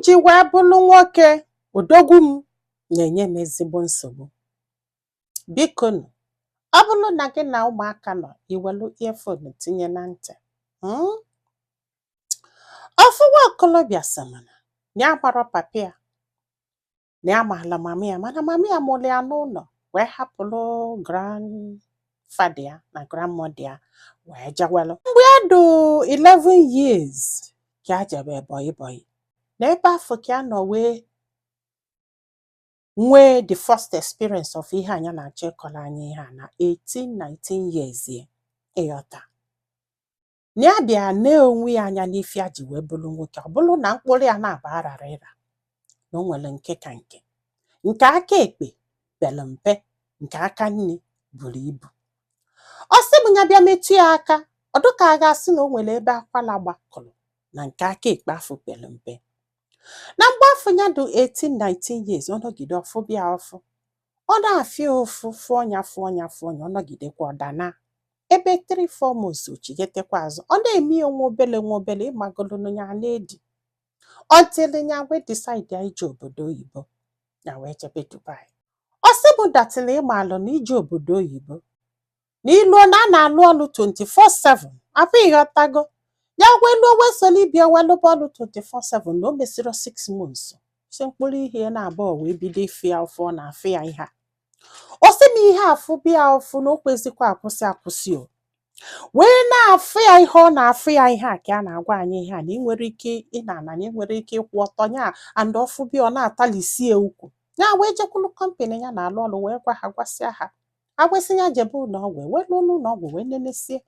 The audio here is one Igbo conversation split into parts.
ji wee bụrụ nwoke odogwu m na-enye m ezigbo nsogbu. Biko nụ, ọ bụrụ na gị na ụmụaka nọ, iwelu earphone tinye na ntị. Ofu nwa okolobịa sị m na ya gbarọ papa ya, na ya maala mama ya, mana mama ya mụrụ ya n'ụlọ wee hapụrụ grandfather ya na grandmother ya wee jewelụ. Mgbe ya dị 11 years ka a jebe boy boy, na ebe afọ ka ya nọ wee nwee the first experience of ihe anya na-achọ ịkọrọ anyị ihe a na 18 19 years ya. Ịghọta na ya bịa nee onwe ya anya n'ife ya ji wee bụrụ nwoke, ọ bụrụ na mkpụrụ ya na-aba arara ịra, na o nwere nke ka nke aka ekpe pere mpe, nke aka nne buru ibu. Ọ sị m ya bịa metụ ya aka, ọ dịka a ga-asị na o nwere ebe akwala gbakọrọ na nke aka ekpe afọ pere mpe. Na mgbe afọ ya dị 18 19 years, ọ nọgide ọfụ bịa ọfụ, ọ na-afịa ụfụ, fụọ ya, fụọ ya, fụọ ya, ọ nọgidekwa ọdana ebe 3 4 months, ochigetekwa azụ, ọ na-eme ya nwa obele nwa obele. Ịmagolu ya na-edi until ya wee decide ya ije obodo oyibo. Ya wee jebe Dubai. Ọ sị m that na ịmalụ na ije obodo oyibo na iluo na a na-alụ ọlụ 24/7 afọ. Ịghọtago? Ya wee luo, wee soro ibia, wee lụba ọlụ 24/7, na o mesịrị 6 months, si mkpụrụ ihe na abụọ wee bido ịfụ ya ụfụ. Ọ na-afụ ya ihe a. Ọ sị m ihe afụ bịa ụfụ na o kwezikwa akwụsị akwụsị, o wee na-afụ ya ihe ọ na-afụ ya ihe a ka a na-agwa anyị ihe a, na ị nwere ike ị na-ana, na ị nwere ike ịkwụ ọtọ ya and ọfụ bịa, ọ na-atalisi ya ukwu. Ya wee jekwulu company ya na-alụ ọrụ, wee gwa ha, gwasịa ha, ha wee ya jebe ụlọ ọgwụ, wee lụọ n'ụlọ ọgwụ, wee nenesie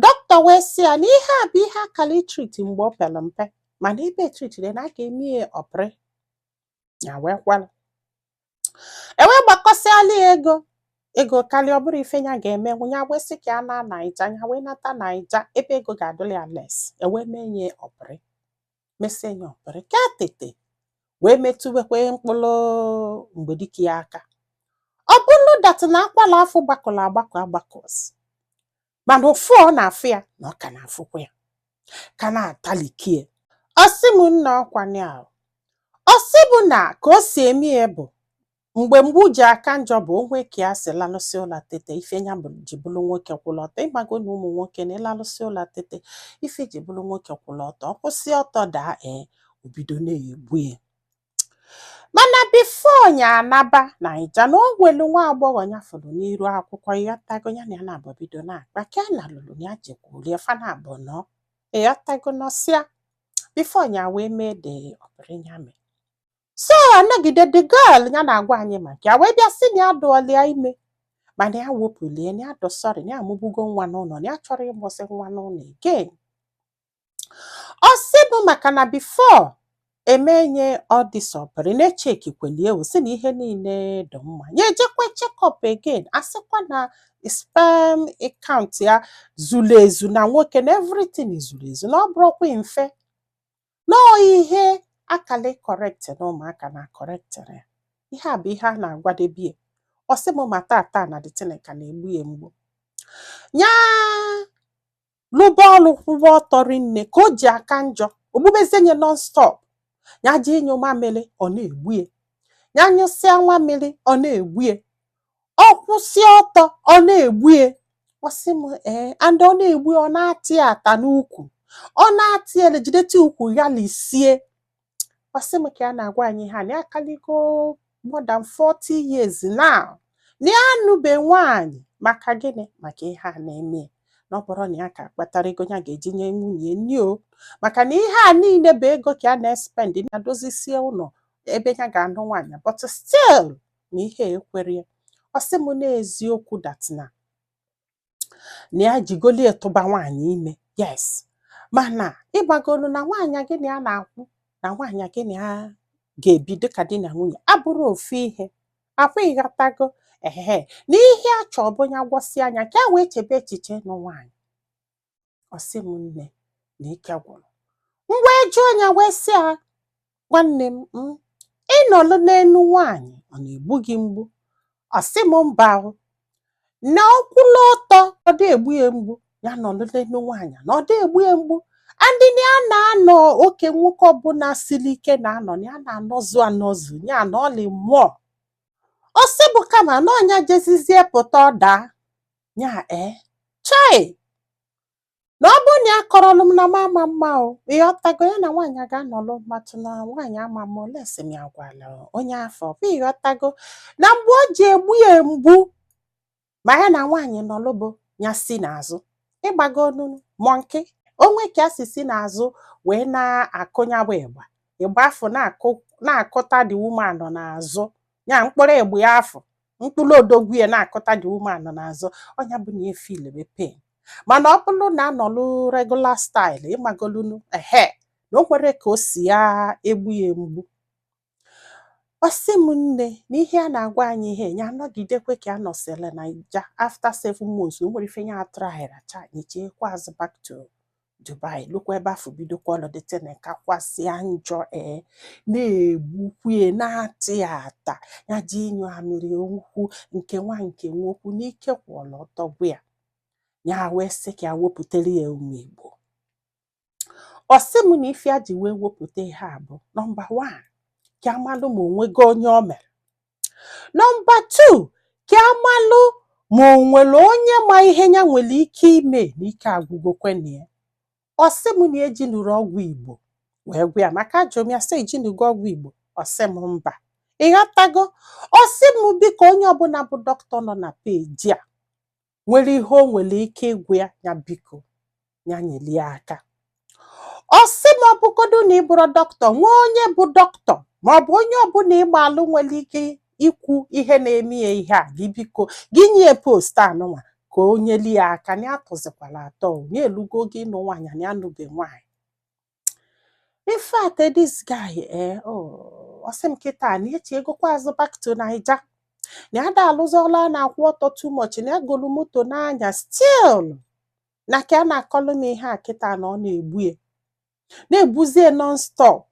dọkịta, wee sị ya na ihe a bụ ihe akara i treat mgbe ọ pere mpe, mana ebe e treatiri na a ga-eme ya ọpịrị. Ya wee kwalụ, e wee gbakọsịala ya ego, ego karịa ọ bụrụ ife ya ga-emenwu. Ya wee sị ka ya na Naija. Ya wee nata Naija ebe ego ga-adụla ya less. E wee mee ya ọpịrị, mesie ya ọpịrị ka tete, wee metụwekwe mkpụrụ mgbe dike ya aka. Ọ bụrụ that na akwala afọ gbakọrọ agbakọ agbakọ, mana ụfụ ọ na-afụ ya na ọ ka na-afụkwa ya, ka na-atalikie. Ọ sị m nna, ọkwanye ahụ, ọ sị bụ na ka o si eme ya bụ mgbe mgbu ji aka njọ bụ onwe ka ya si lalụsị ụla tete. Ife ya bụ ji bụrụ nwoke kwụrụ ọtọ. Ịgbago na ụmụ nwoke na ịlalụsị ụla tete, ife ji bụrụ nwoke kwụrụ ọtọ, ọ kwụsị ọtọ daa, ee, obido na-egbu ya. Mana before ya anaba Naija, na o nwelu nwa agbọghọ ya fụrụ n'iru akwụkwọ. Ịghọtago? Ya na ya na-abụ bido na-akpa ka a na-alụlụ, ya jekwulie fa na abụ nọ. Ịghọtago? Nọsịa before ya wee mee the ọpịrị ya mee. So anọgide, the girl ya na-agwa anyị maka ya wee bịa sị na ya dụọla ya ime, mana ya wepụlie, na ya dụ sorry, na ya amụbugo nwa n'ụlọ, na ya chọrọ ịmụsị nwa n'ụlọ again. Ọ sị bụ maka na before emenye ọdịsọpịrị na-echekikwelie o, sị na ihe niile dị mma. Ya ejekwa check up again, asịkwa na sperm count ya zuru ezu, na nwoke na everything zuru ezu, na ọ bụrụkwa mfe nọọ ihe akala correct na ụmụaka na correctịrị ya. Ihe a bụ ihe a na-agwadebie. Ọ sị m ma tata na the thing ka na-egbu ya mgbu. Ya lụba ọlụ, kwụba ọtọ rinne, ka o ji aka njọ ogbubezie nye non-stop. Ya ji ịnyụ mamịrị, ọ na-egbu ya. Ya nyụsịa nwamịrị, ọ na-egbu ya. Ọ kwụsị ọtọ, ọ na-egbu ya. Ọ sị m ee, and ọ na-egbu ya, ọ na-atị ya ata n'ukwu, ọ na-atị ya, jidete ukwu ya lisie. Ọ sị m ka ya na-agwa anyị ha na ya akaligo more than 40 years now, na ya anụbe nwaanyị. Maka gịnị? Maka ihe a na-eme ya. Na ọ bụrụ na ya ka kpatara ego ya ga-eji nye nwunye nni o, maka na ihe a niile bụ ego ka a na-espend na dozisie ụlọ ebe ya ga-anụ nwaanyị, but still na ihe ekwere ya. Ọ sị m n'eziokwu that na na ya jigolie tụba nwaanyị ime, yes, mana ịgbagolu na nwaanyị gị na ya na-akwụ na nwaanyị gị na ya ga-ebi dịka di na nwunye abụrụ ofu ihe akwa. Ịghọtago? Ehe, na ihe a chọọ bụ ya gwọsị anya ka e wee chebe echiche nụ nwaanyị. Ọ sị m nne, na ike gwụrụ m. Wee jụọ ya, wee sị ya, nwanne m, ịnọlụ n'elu nwaanyị, ọ na-egbu gị mgbu? Ọ sị m mba o, na ọkwụlụ ọtọ ọ dị egbu ya mgbu. Ya nọlụ n'elu nwaanyị na ọ dị egbu ya mgbu. And na ya na-anọ oke nwoke ọbụla siri ike na-anọ, na ya na-anọzu anọzu ya na ọlị mmụọ. Ọ sị bụ kama na ọnya jezizie pụta, ọ daa ya. Ee, chai, na ọ bụrụ na ya kọrọlụ m na m ama mma o. Ịghọtago? Ya na nwaanyị ga-anọlụ matụ na nwaanyị ama mma olesi m ya gwala onye afọ bụ. Ịghọtago na mgbe o ji egbu ya mgbu ma ya na nwaanyị nọlụ bụ ya si n'azụ ịgbago onunu monkey onwe ka a si n'azụ wee na-akụnyawa ịgba ịgba afọ na-akụ na-akụta the woman nọ n'azụ ya, mkpụrụ ịgba ya afọ, mkpụrụ odogwu ya na-akụta the woman nọ n'azụ ọnya bụ na ya feel pain. Mana ọ bụrụ na anọlụ regular style, ịmagolunu, ehe, na o nwere ka o si ya egbu ya mgbu. Ọ sị m, nne, na ihe a na-agwa anyị, ihe ya anọgidekwe ka a nọsịrị Naija after 7 months, o nwere ife ya atryra cha nyechiekwa azụ back to Dubai, lukwa ebe afọ, bidokwa ọlụ ka kwasịa njọ. Ee, na-egbukwie na-atị ya ata ya ji ịnyụ amịrị okwu nke nwa nke nwokwu n'ike kwụọla ọtọ gwa ya. Ya wee sị ka ya wepụtara ya ụmụ Igbo. Ọ sị m na ife a ji wee wepụta ihe a bụ number 1, ka amalụ ma onwego onye o mere; number 2, ka amalụ ma o nwere onye ma ihe ya nwere ike ime n'ike agwụgokwe ya. Ọ sị m na ejinụrụ ọgwụ Igbo wee gwa ya, maka ajụrụ m ya sị ejinugo ọgwụ Igbo, ọ sị m mba. Ịghọtago? Ọ sị m biko, onye ọbụla bụ dọkịta nọ na peji a nwere ihe o nwere ike ịgwụ ya, ya biko ya nyelie aka. Ọ sị m, ọ bụgodu na ị bụrụ dọkịta, nwee onye bụ dọkịta ma ọ bụ onye ọbụla ịgba alụ nwere ike ikwu ihe na-eme ya ihe a, gị biko gị nye post anụnwa ka o nyeli ya aka, na ya tụzikwala atọ o na elugo oge ịnụ nwaanyị na ya anụbe nwaanyị. In fact, this guy, oh, ọ sị m kịta na echi egokwa azụ back to Naija, na ya da alụzọla, a na-akwụ ọtọ too much, na ya golu moto n'anya still, na ka a na-akọlụ m ihe a kịta na ọ na-egbu ya, na-egbuzie non-stop.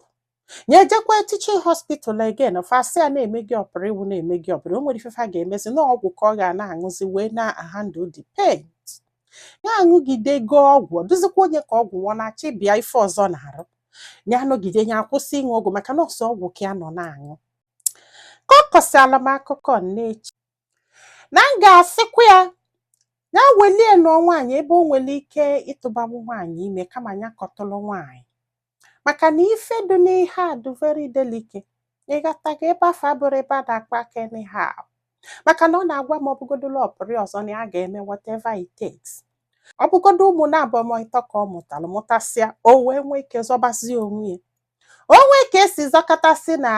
Ya ejekwa teaching hospital again, fasị ya na-eme gị ọpụrụ iwu, na-eme gị ọpụrụ, o nwere ifefe a ga-emezi na ọgwụ ka ọ ga na-aṅụzi wee na-handle the pain. Ya aṅụgidego ọgwụ, ọ dịzikwa onye ka ọgwụ ọ na-achị bịa ife ọzọ na-arụ ya. Anọgide ya akwụsị ịṅụ ọgwụ maka nọọsụ ọgwụ ka ya nọ na-aṅụ. Ka ọ kọsịala m akụkọ nnechi na m ga-asịkwa ya, ya welie nụọ nwaanyị ebe o nwere ike ịtụbanwu nwaanyị ime, kama ya kọtụlụ nwaanyị, maka na ife dị n'ihe a dị very delicate. Ịghọtago? Ebe afọ abụrụ ebe a na-akpa aka anyhow, maka na ọ na-agwa m, ọbụgodolo ọpụrụ ọzọ na ya ga-eme whatever it takes, ọ bụgodo ụmụ na-abụ ma ịtọ ka ọ mụtara mụtasịa, o wee nwee ike zọbazie onwe ya, o nwee ka esi zọkọtasị na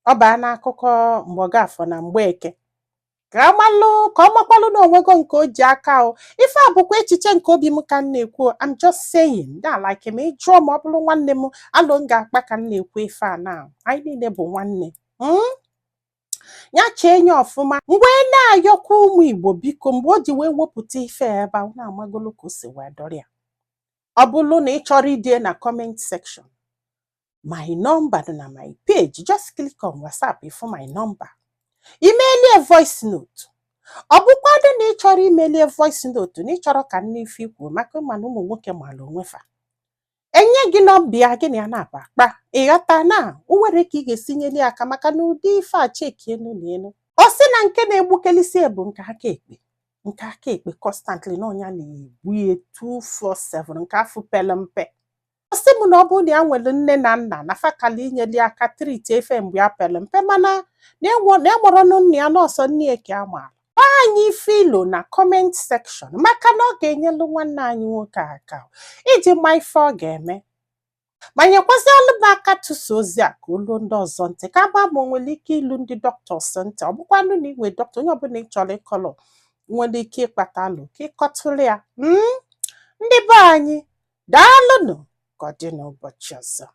ọ baa n'akụkọ Mgbọgafọ na Mgbeke, ka amalụ ka ọ makwalụ na onwego nke o ji aka. O ife a bụkwa echiche nke obi m ka m na-ekwu. I'm just saying that, like ma ị jụọ ma ọ bụrụ nwanne m alụ m ga-akpa ka m na-ekwu ife a na anyị niile bụ nwanne. Ya chee nye ọfụma mgbe na-ayọkwa ụmụ Igbo, biko, mgbe o ji wee wepụta ife a ebe a na-amagolo ka o si wee dọrọ ya. Ọ bụrụ na ị chọrọ ide na comment section, my number dị na my page. Just click on WhatsApp, ịfụ my number, imelie voice note. Ọ bụkwadụ na ị chọrọ imelie voice note na ị chọrọ ka nne ife ikwu, maka mana ụmụ nwoke mara onwe fa, enye gị nọmba ya, gị na ya na-akpa akpa. Ịghọta na o nwere ka ị ga-esi nyeli aka, maka na ụdị ife a cheki enu na enu. Ọ sị na nke na-egbukelisi bụ nke aka ekpe, nke aka ekpe constantly, na ọnya na-egbu ya 247, nke afọ pele mpe. Ọ sị m na ọ bụrụ na ya nwere nne na nna na fakali inyeli aka treat efe mgbe ya pele mpe, mana na ya mụrụnụ nna ya nọọsọ nne ya ka a maara. Anyị filo na comment section, maka na ọ ga-enyelu nwanne anyị nwoke aka iji ma ife ọ ga-eme, ma nyekwazịalụ m aka tụsa ozi a ka olu ndị ọzọ ntị, ka agba ma o nwere ike ilu ndị doctors ntị. Ọ bụkwanụ na inwe dọkịta, onye ọbụla ị chọrọ ịkọlụ nwere ike ịkpata alụ ka ịkọtụrụ ya. Ndị be anyị, daalụnụ. Ka ọ dị n'ụbọchị ọzọ.